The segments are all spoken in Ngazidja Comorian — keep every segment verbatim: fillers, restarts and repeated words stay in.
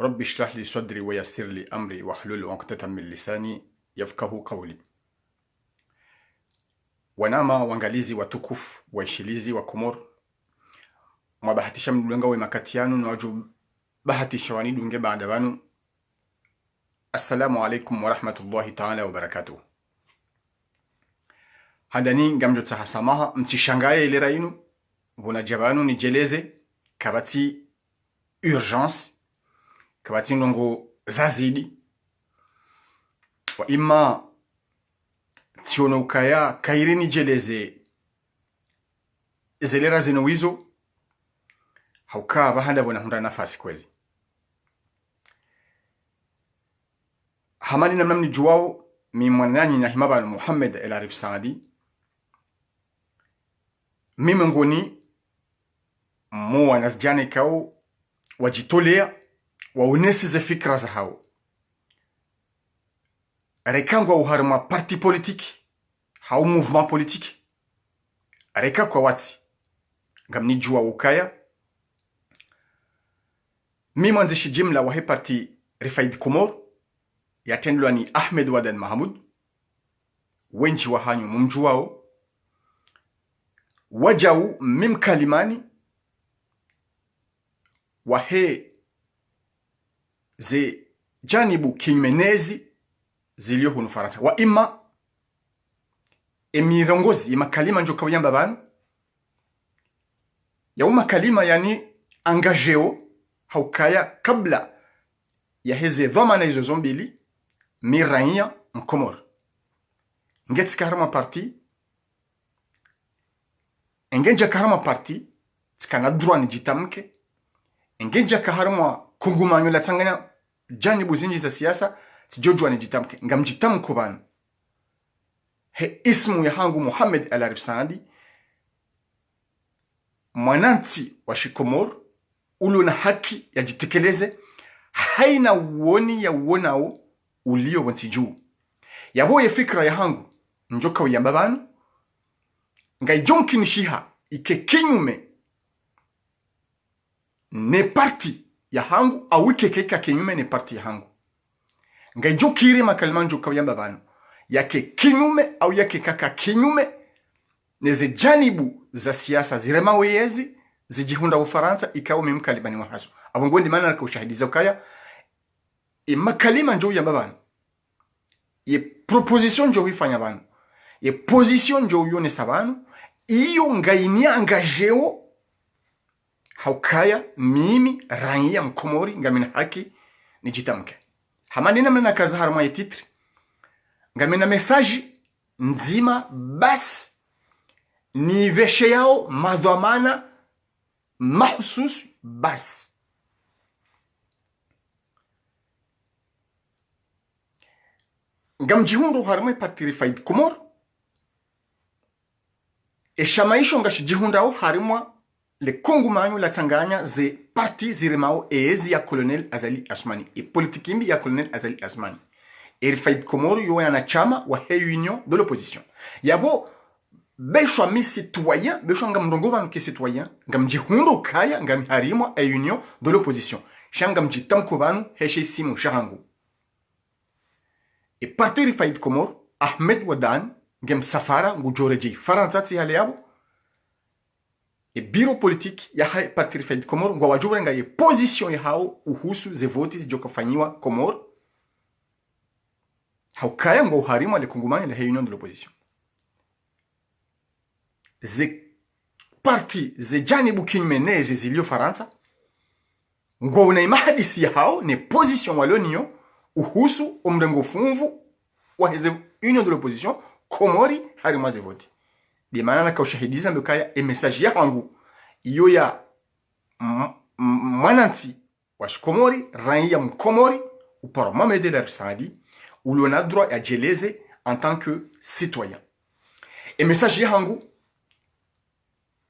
رب اشرح لي صدري ويسر لي أمري واحلل عقدة من لساني يفقهوا قولي. Wanama wangalizi watukufu, waishilizi wa Komori, mwabahatisha mdunga we makati yanu, no wadjo bahatisha wanidunge baanda pvanu. Assalamu alaikum wa rahmatullahi ta'ala wa barakatuh. Handani ngamdjo tsaha samaha, mtsishangaye lera inu, pvona dja pvanu nidjeleze, kapvatsi urgence, kapvatsi ndrongo zazidi. Wa ima tsiono ukaya kayiri nidjeleze ze lera zinu wizo, hauka pvahanda pvona hundra nafasi kwezi. Hama ni namna mnidjuwao, mi mwananyi nahima pvanu Mohamed El Arif Saadi, mi mwengoni mwa wanazidjana ikao wadjitolea waonese ze fikira zahao. Reka ngwao harimwa parti politique, hau mouvement politique, reka kwawatsi, ngamnidjuwao ukaya mi mwandzishi jimla wahe parti Rifaid Komor, yatrendwa ni Ahmed Wadan Mahamoud, wendji wahanyu mumdjuwao, wadjau mi mkalimani wahe ze janibu kinyume nezi zilio hunu Farantsa. Wa ima, emirongozi, emakalima ndjo kauyamba pvanu, yao makalima yani engagéo, haukaya kabla yaheze dhwamana izo zombili, mi raiya Mkomori. Nge tsika harimwa parti, enge ndjaka harimwa parti, tsikana droit nidjitamke. Enge ndjaka harimwa kungumanyo latsanganya janibu zindji za siasa, tsidjodjuwa nidjitamke. Ngamdjitamko pvanu he ismu yahangu Mohamed El Arif Saadi, mwanantsi wa shikomori, ulo na haki yadjitekeleze, haina uoni yauonao ulio pvontsi dju. Yapvo ye fikira yahangu ndjo kauyamba pvanu, ngaidjo mkinishiha ike kinyume ne parti yahangu, au ike keka kinyume ne parti yahangu. Ngaidjo kiri makalima ndjo kauyamba pvanu, yake kinyume au yake kaka kinyume neze janibu za siasa zirema weyezi, zidjihundra Ufarantsa, ikao mi mkalimani wahazo. Apvo ngo ndi mana naka ushahidiza ukaya, ye makalima ndjo uyamba pvanu, ye proposition ndjo uifanya pvanu, ye position ndjo uionesa pvanu, iyo ngaini engagéo, haukaya mimi raiya Mkomori ngamina haki nidjitamke. Hama ni namna nakaza harimwa ye titre, ngamina message ndzima basi, nipvesheyao madhwamana mahususu basi. Ngamdjihundro harimwa parti Rifaid Komor, eshama isho ngashidjihundrao harimwa le kungumanyo latsanganya ze parti ziremao eyezi ya Colonel Azali Assoumani, e politiki mbi ya Colonel Azali Assoumani. E Rifaid Komor yo wanashama wahe Union de l'opposition. Yapvo, beshwa mi citoyen, beshwa ngamrongoo pvanu ke citoyen, ngamdjihundro ukaya ngami harimwa e Union de l'opposition. Sha ngamdjitamko pvanu heshe isimu shahangu. E parti Rifaid Komor, Ahmed Wadan, nge msafara ngudjoredjei Farantsa tsi hale yapvo. E bureau politique yahe parti Rifaid Komor ngwawadjo urenga ye position yahao uhusu ze voti zidjo kafanyiwa Komor, haukaya ngwao harimwa le kungumanyo lahe Union de l'opposition. Ze parti, ze janibu kinyume nezi zilio Farantsa, ngwaona imahadisi yahao ne position walo nayo uhusu omrengo funvu waheze Union de l'opposition Komori harimwa ze voti. Ndi mana naka ushahidiza ndo kaya e message yahangu, iyo ya m-, m-, mwanantsi wa shikomori, raiya Mkomori, uparwa Mohamed El Arif Saadi, ulo na droit yadjeleze en tant que citoyen. E message yahangu,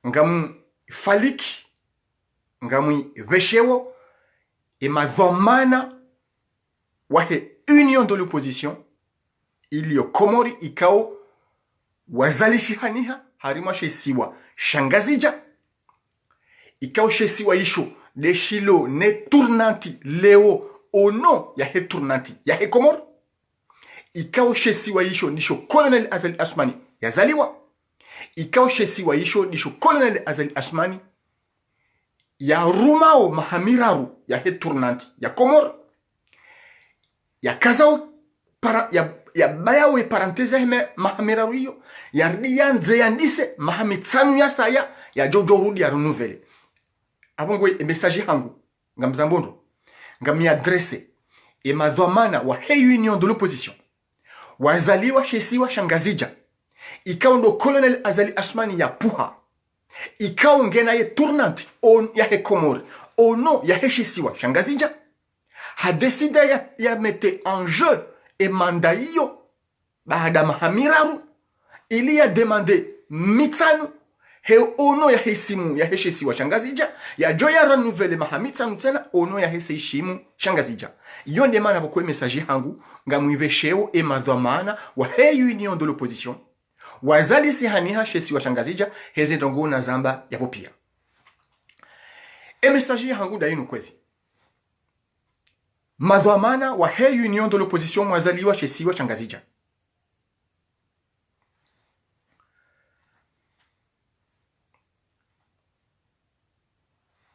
ngamfaliki, ngamwipvesheo e madhwamana wahe Union de l'opposition, ilio Komori, ikao wazalishihaniha harimwa she isiwa sha Ngazidja, ikao she isiwa isho ndeshilo ne tournante leo, au nom yahe tournante yahe Komori. Ikao she isiwa isho ndisho Colonel Azali Assoumani yazaliwa. Ikao she isiwa isho ndisho Colonel Azali Assoumani yarumao maha miraru yahe tournante ya Komori. Yakazao para-, ya, yabayao ye parenthèse yahe me-, maha miraru iyo, yaridi yandze yandise maha mitsanu yasaya, yadjo djo rudi ya renouveler. Apvo ngwe e message hangu, ngamzambo ndro, ngami adresse e madhwamana wahe Union de l'opposition, wazaliwa she isiwa sha Ngazidja, ikao ndo Colonel Azali Assoumani yapvuha, ikao ngena ye tournante o-, yahe Komori, au nom yahe she isiwa sha Ngazidja, ha décidé ya, ya mettre en jeu e mandat iyo, baada maha miraru, ili ya demander mitsanu, he au nom yahe isimu, yahe she isiwa sha Ngazidja, yadjo ya renouveler maha mitsanu tsena, au nom yahe she isimu sha Ngazidja. Iyo nde mana pvoko e message hangu, ngamwivesheo e madhwamana wahe Union de l'opposition, wazalisi haniha she isiwa sha Ngazidja, heze ndrongoo nazamba yapvo pia. E message hangu nda inu kwezi. Madhwamana wahe Union de l'opposition mwazaliwa she isiwa sha Ngazidja.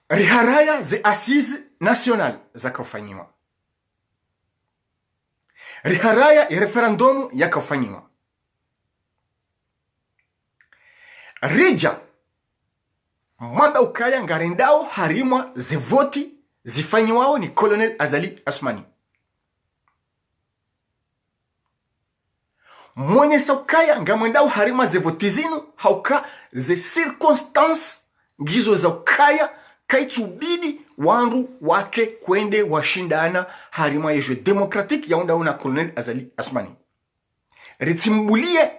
Riharaya ze assises nationales zakafanyiwa. Riharaya e référendum yakafanyiwa. Ridja mwamba ukaya ngarendao harimwa ze voti zifanyiwao ni Colonel Azali Assoumani. Mwonesa ukaya ngamwendao harimwa ze voti zinu, hauka ze circonstances ngizo za ukaya kaitsubidi wandru wake kwende washindana harimwa ye jeu démocratique yaundao na Colonel Azali Assoumani. Ritsimbulie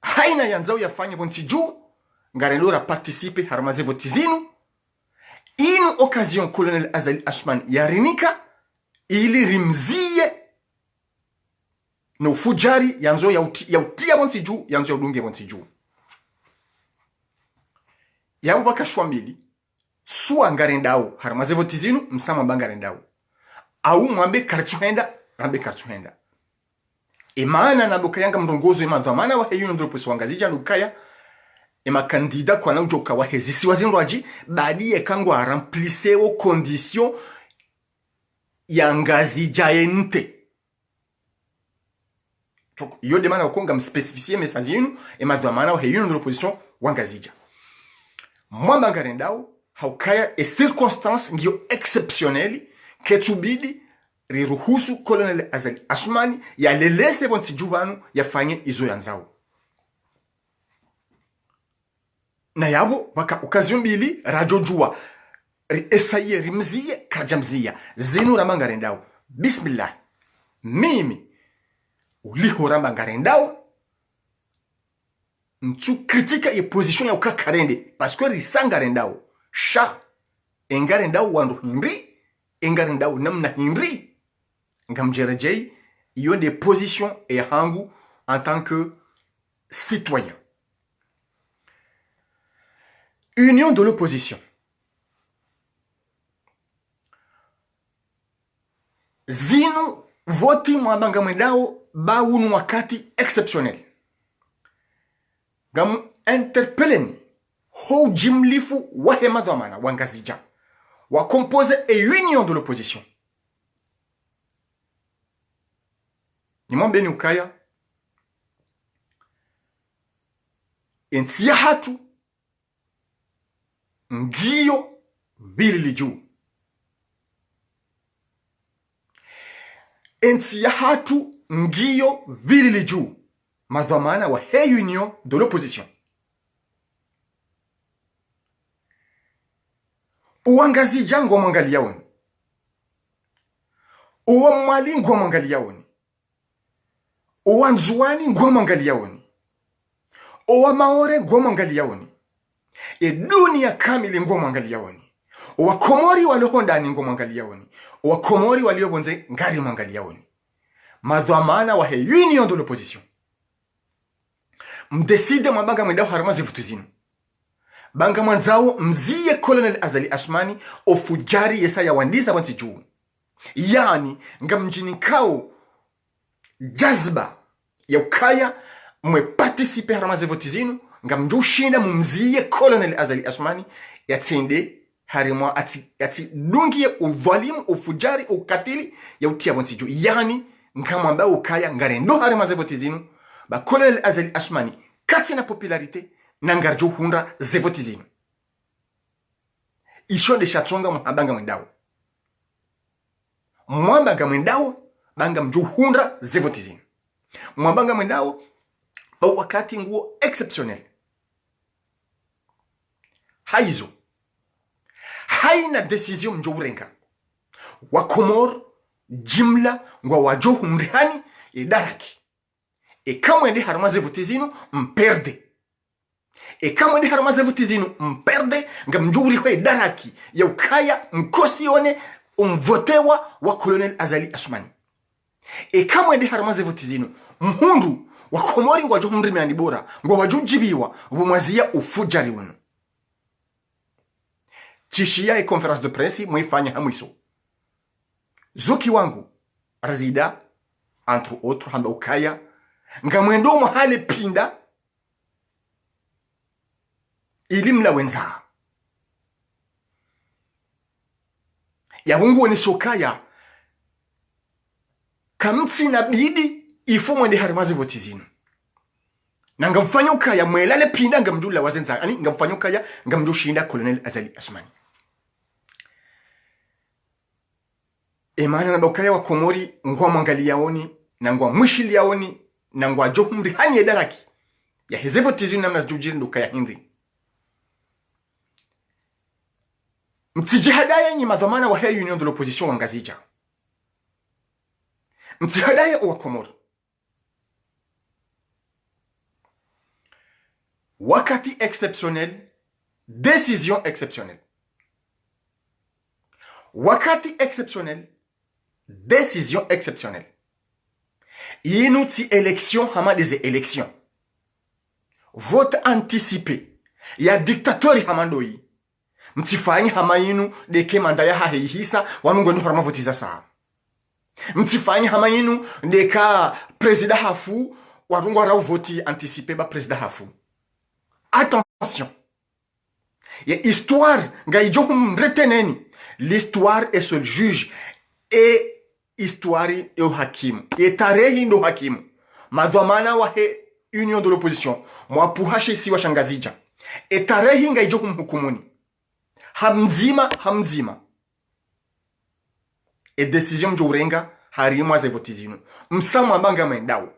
haina yandzao yafanye pvontsi dju, ngarendo ra participer harimwa ze voti zinu. Inu occasion Colonel Azali Assoumani yarinika, ili rimziye no ufudjari yandzo ya uti-, ya utia pvontsi dju, yandzo ya udunge pvontsi dju. Yapvo pvaka shwa mbili, swa ngarendao harimwa ze voti zinu, msa mwamba ngarendao. Au mwambe karitsuhenda, rambe karitsuhenda. E maana namba ukaya ngamrongozo e madhwamana wahe Union de l'opposition wa Ngazidja ndo ukaya e makandida kwana udjoka wahe zisiwa zindrwadji, badi yeka ngwa remplisseo condition ya Ngazidja yente. Donc, iyo nde mana uko ngam spécifier message inu, e madhwamana wahe Union de l'opposition wa Ngazidja. Mwamba ngarendao, haukaya e circonstance ngiyo exceptionnelle, ketsubidi riruhusu Colonel Azali Assoumani yalelese pvontsi dju pvanu yafanye izo yandzao. Na yapvo, pvaka occasion mbili, radjodjuwa, ri essayer, rimziye, karadjamziya. Zinu ramba ngarendao. Bismillah. Mimi, uliho ramba ngarendao, ntsu critiquer ye position ya uka karende, parce que risa ngarendao. Sha, e ngarendao wandru hindri, e ngarendao namna hindri. Ngamdjeredjei, iyo nde position e hangu en tant que citoyen. Union de l'opposition. Zinu voti mwamba ngamwendao ba unu wakati exceptionnel. Ngamu interpelleni ho ujimlifu wahe madhwamana wa Ngazidja, wa composer e Union de l'opposition. Nimwambeni ukaya, entsi yahatru ngiyo pvilili dju. Entsi yahatru ngiyo pvilili dju. Madhwamana wahe Union de l'opposition. Owa Ngazidja ngwamwangaliyaoni. Owa Mwali ngwamwangaliyaoni. Owa Ndzuwani ngwamwangaliyaoni. Owa Maore ngwamwangaliyaoni. E duniya kamili ngwamwangaliyaoni. Owa Komori waliyo hondani ngwamwangaliyaoni. Owa Komori waliyo pvondze ngarimwangaliyaoni. Madhwamana wahe Union de l'opposition. Mdécider mwamba ngamwendao harumwa ze voti zinu. Ba ngamwandzao mziye Colonel Azali Assoumani o fudjari yesa yawandiza pvontsi dju. Yaani, ngamdjinikao jazba ya ukaya mwe participer harumwa ze voti zinu, ngamdjo ushinda mumziye Colonel Azali Assoumani, yatsende harimwa, yatsi, yatsidungiye udhwalimu, ufudjari, ukatili, ya utiya pvontsi dju. Yaani, ngamwambao ukaya ngarendo harumwa ze voti zinu, ba Colonel Azali Assoumani katsina popularité, na ngaridjo hundra ze voti zinu. Isho nde shatsonga mwamba ngamwendao. Mwamba ngamwendao, ba ngamdjo hundra ze voti zinu. Mwamba ngamwendao, ba wakati nguo exceptionnel. Hayizo, hayina décision mdjo urenga, wa Komori jimla ngwadjo humrihani ye daraka. Eka mwende harumwa ze voti zinu, mperde. Eka mwende harumwa ze voti zinu, mperde, ngamdjo urihwa ye daraka ya ukaya mkosi yone umvotewa wa Colonel Azali Assoumani. Eka mwende harumwa ze voti zinu, mhundru wa Komori ngwadjo humrimiani bora, ngwadjo udjibiwa, pvo mwaziya ufudjari wunu. Tsishiya ye conférence de presse mwayifanya ha mwiso. Zuki wangu, Razida, entre autres, hamba ukaya ngamwendo mwahale pinda ili mlawe ndzaa. Yapvo nguonesa ukaya kamtsina budi, il faut mwende harumwa ze voti zinu. Na ngamfanyo ukaya mwelale pinda ngamdjo ulawa ze ndzaa, yaani ngamfanyo ukaya ngamdjo ushinda Colonel Azali Assoumani. Emana namba ukaya wa Komori ngwamwangaliyaoni, na ngwamwishiliyaoni, na ngwadjo humrihani ye daraka yahe ze voti zinu namna zidjo udjiri ndo ukaya hindri. Mtsidjihadaye nyi madhwamana wahe Union de l'Opposition wa Ngazidja. Mtsihadaye owa Komori. Wakati exceptionnel, décision exceptionnelle. Wakati exceptionnel, décision exceptionnelle. Yinu tsi élection hama nde ze élection. Vote anticipé ya dictateur hama ndoyi. Mtsifanyi hama yinu ndeke manda yahahe yihisa, wanu ngwendo harumwa voti za saa. Mtsifanyi hama yinu ndeka président hafu, wanu ngwarao vote anticipé ba président hafu. Attention. Ye histoire ngayidjo humreteneni. L'histoire est seule juge. E histoire ndo hakimu. Ye tarehi ndo hakimu. Madhwamana wahe Union de l'Opposition, mwapvuha she isiwa sha Ngazidja. E tarehi ngayidjo humhukumuni. Ha mdzima, ha mdzima. E décision mdjo urenga harimwa ze voti zinu, msa mwamba ngamwendao.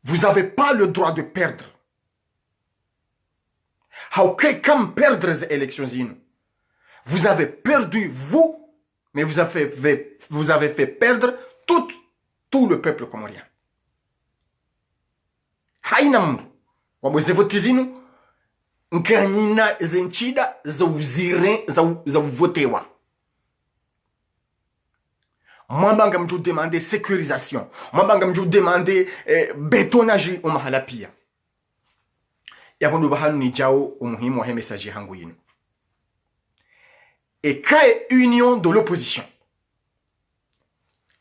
Vous avez pas le droit de perdre. Hauka eka mperdre ze élections zinu, vous avez perdu vous, mais vous avez fait, vous avez fait perdre tout, tout le peuple comorien. Hayina mndru, wabwe ze voti zinu, nkanyina ze ntsida za uzire, za u-, za uvotewa. Mwamba ngamdjo demander sécurisation. Mwamba ngamdjo demander, eh, bétonnage o mahala piya. Yapvo ndo pvahanu nidjao umuhimu wahe message hangu yinu. Eka e Union de l'Opposition,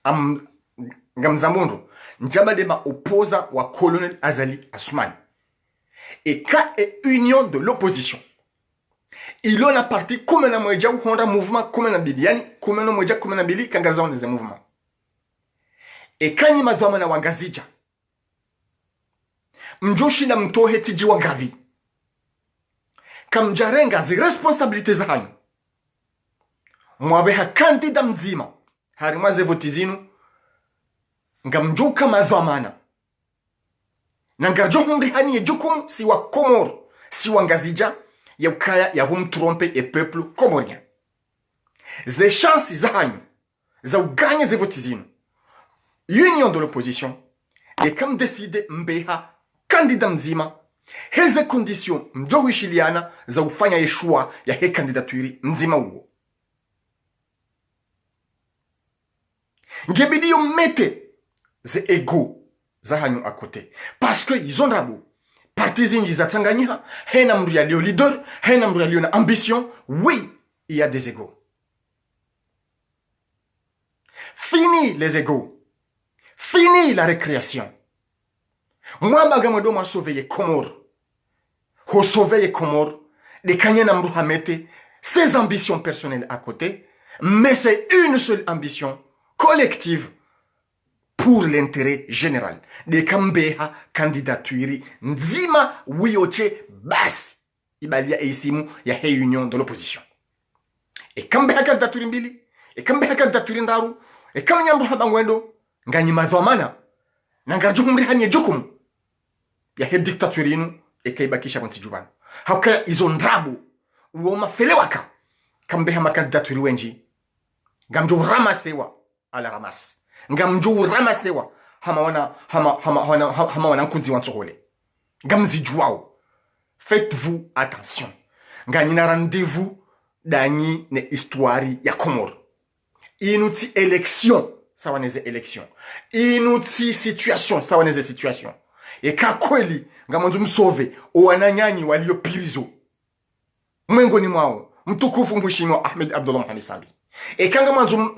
am-, ngamzambo ndro, ndjamba nde ma opposants wa Colonel Azali Assoumani. Eka e Union de l'Opposition ilo na parti kume na mwedja uhondra mouvement kume na mbili, yaani kume na mwedja, kume na mbili, kangazao neze mouvement. Eka nyi madhwamana wa Ngazidja, mdjo ushinda mtohe tsidji wa ngapvi, kamdjarenga zi responsabilités zahanyu, mwapveha candidat mdzima harimwa ze voti zinu, ngamdjo uka madhwamana. Na ngaridjo humrihani ye jukumu, si wa Komori, si wa Ngazidja, ya ukaya ya humtromper e peuple comorien. Ze chances zahanyu za ugagner ze voti zinu, Union de l'Opposition, eka mdécider mbeha candidat mdzima, heze conditions mdjo hwishiliana za ufanya ye choix yahe candidature mdzima uwo. Ngebidiyo mmettre ze ego zahanyu à côté. Parce que izo ndrabo, Parti zindji zatsanganyiha, hena mndru yaliyo leader, hena mndru yaliyo na ambition. Oui, il y a des égos. Fini les égos. Fini la récréation. Mwamba ngamwendo mwa sauver ye Comores. Ho sauver ye Comores, nde kanyina mndru hamete ses ambitions personnelles à côté, mais c'est une seule ambition collective pour l'intérêt général. Nde kambeha candidature ndzima wiyoche basi. Ibaliya e isimu yahe Union de l'opposition. Eka mbeha candidature mbili, eka mbeha candidature ndraru, eka mnyambo hamba ngwendo, nganyi madhwamana, na ngaridjo humrihani ye jukumu yahe dictature inu, eka ibakisha pvo ntsi djuvanu. Hauka izo ndrabo, uwo mafele waka, kambeha macandidature wendji, ngamdjo uramasewa à la ramasse. Ngamdjo uramasewa hama wana, hama, hama, hama, hama wana nkundzi wa ntsohole. Ngamzidjuwao. Faites-vous attention. Nganyina rendez-vous ndanyi ne histoire ya Comores. Inu tsi élection sawa neze élection. Inu tsi situation sawa neze situation. Eka kweli ngamwandzo msauver owananyanyi waliyo prison, mwengoni mwawo mtukufu mheshimiwa Ahmed Abdallah Mohamed Sambi. Eka ngamwandzo m-,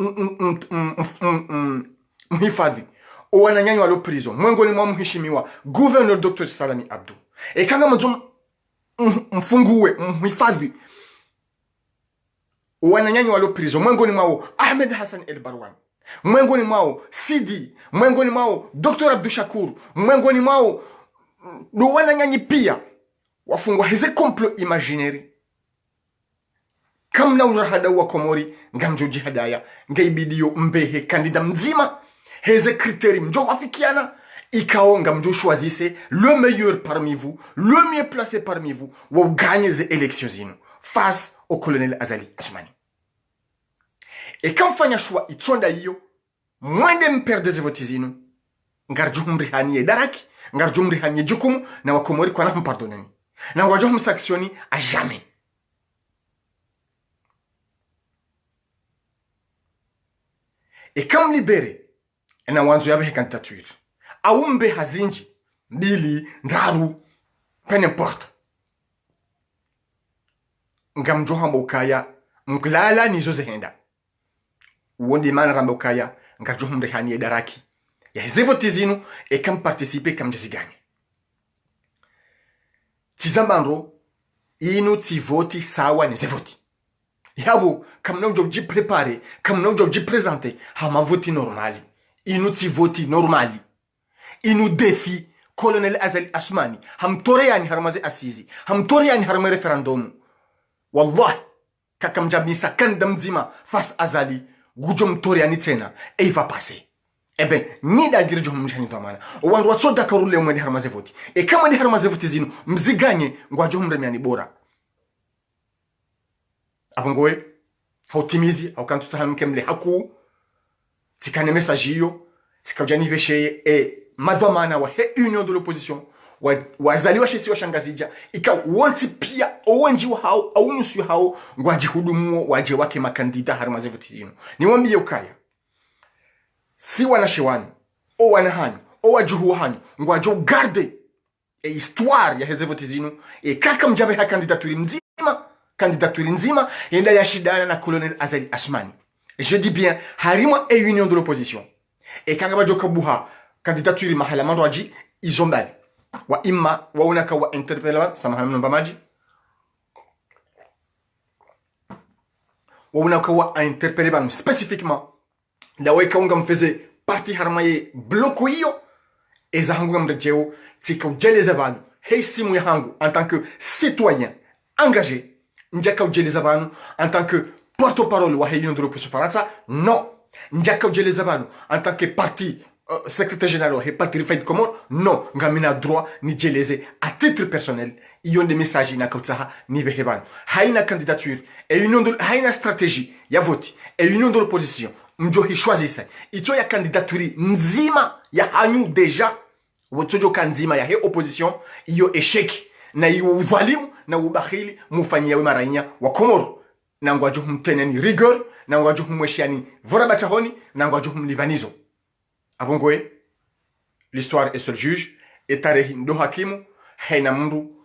m-, m-, mhifadhi owananyanyi walo prison, mwengoni mwawo mheshimiwa gouverneur docteur Salami Abdou. Eka ngamwandzo m-, m-, mfunguwe, mhifadhi owananyanyi walo prison, mwengoni mwawo Ahmed Hassan El Barwan, mwengoni mwawo Sidi, mwengoni mwawo docteur Abdou Shakur, mwengoni mwawo, mm, ndo wananyanyi piya wafungwa heze complot imaginaire. Kamna uraha nda wa Komori, ngamdjo djihadaya, ngaibidiyo mbehe candidat mdzima, heze critères mdjo wafikiana, ikao ngamdjo choisir le meilleur parmi vous, le mieux placé parmi vous, wa ugagner ze élections zinu, face au colonel Azali Assoumani. Eka mfanya choix itsonda iyo, mwende mperde ze vote zinu, ngaridjo humrihani ye daraka, ngaridjo humrihani ye jukumu, na wa Komori kwana humpardonner. Na ngwadjo humsanctionner à jamais. Eka mlibere, ena wandzo yabehe candidature, au mbeha zindji, mbili, ndraru, peu n'importe. Ngamdjo hamba ukaya, mkulala nizo zehenda. Uwo nde mana ramba ukaya, ngaridjo humrihani ye daraka yaheze vote zinu, eka mparticiper, eka mdja zigagner. Tsi zamba ndro, inu tsi vote sawa neze vote. Yapvo, kamna udjo djipréparer, kamna udjo djiprésenter hama vote normal. Inu tsi vote normal. Inu défi, colonel Azali Assoumani, hamtoreyani harumwa ze assises, hamtoreyani harumwa référendum. Wallahi, eka kamdjabisa candidat mdzima face Azali, ngudjo mtoreyani tsena, et il va passer. Eh ben, nyi nda ngaridjo humrihani dhwamana. Owandru watsoda karule mwende harumwa ze vote. Eka mwende harumwa ze vote zinu, mzigagner, ngwadjo humremiyani bora. Apvo ngowe, hautimizi, hauka ntsutsaha mke mle haku, tsikane message iyo, tsika udja nipvesheye, e, madhwamana wahe Union de l'opposition, wa, wazaliwa she isiwa sha Ngazidja, ika wontsi piya, owendji wahawo, au nusu yahawo, ngwadjihudumuo, wadje wake macandidat harumwa ze vote zinu. Niwambiye ukaya, si wanashe wanu, owana hanyu, owadjuhu wahanyu, ngwadjo garder e histoire yaheze vote zinu, eka kamdjabeha candidature mdzima, candidature ndzima, yenda yashindana na colonel Azali Assoumani. Je dis bien, harumwa e Union de l'opposition. Eka ngapvadjo kabuha candidature mahala mandrwadji, izo mbali. Wa imma, wa unaka wa interpeller, samahani mnomba madji. Wa unaka wa interpeller pvanu spécifiquement. Ndawe eka ngamfanyao partie harumwa ye bloc iyo, eza hangu ngamredjeo, tsika udjeleza pvanu, he isimu yahangu, en tant que citoyen engagé, ndjaka udjeleza pvanu, en tant que porte-parole wahe Union de l'opposition Farantsa, non. Ndjaka udjeleza pvanu, en tant que parti, euh, secrétaire général wahe parti Rifaid Comores, non. Ngamina droit nidjeleze à titre personnel, iyo nde message naka utsaha nipvehe pvanu. Haina candidature, e Union de, haina stratégie ya vote, e Union de l'opposition, mdjo hi choisir. Itso ya candidature ndzima yahanyu déjà, wotso djoka ndzima yahe opposition, iyo échec, na iyo udhwalimu, na ubakhili, mufanyiya we marainya wa Komori. Na ngwadjo humtreneni rigueur, na ngwadjo humweshiyani pvo rabatahoni, na ngwadjo humlipvanizo. Apvo ngowe, l'histoire est seule juge, e tarehi ndo hakimu, Hayina mndru,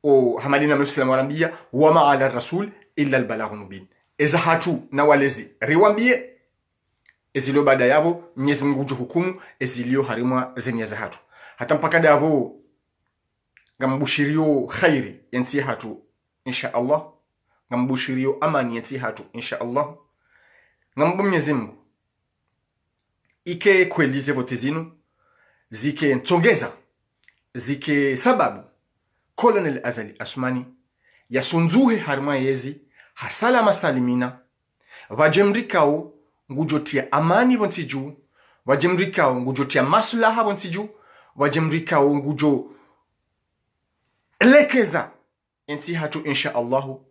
o, hama dini ya Usilamu warambiya, وما على الرسول إلا البلاغ المبين. Eza hatru na walezi riwambiye, ezilio baada yapvo, Mnyezi Mungu ngudjo hukumu ezilio harimwa ze niya za hatru. Hata mpaka ndapvo, ngambushiriyo kheri yentsi hatru, insha Allah. Ngambushiriyo amani yentsi hatru, insha Allah. Ngambo Mnyezi Mungu, ike kweli ze vote zinu zike ntsongeza, zike sababu Colonel Azali Assoumani yasundzuhe harimwa yezi ha salama salimina, pvwadje mndru ikao ngudjo tiya amani pvo ntsi dju, pvwadje mndru ikao ngudjo tiya maslaha pvo ntsi dju, pvwadje mndru ikao ngudjo lekeza entsi hatru, insha Allahu,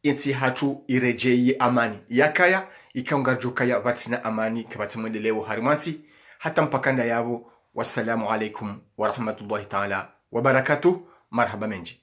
entsi hatru iredjeye amani yakaya, ikao ngaridjo kaya pvatsina amani, kapvatsi mwendeleo harimwa ntsi, hata mpaka ndayapvo. Wassalamu alaikum warahmatullahi taala wabarakatuh. Marahaba mendji.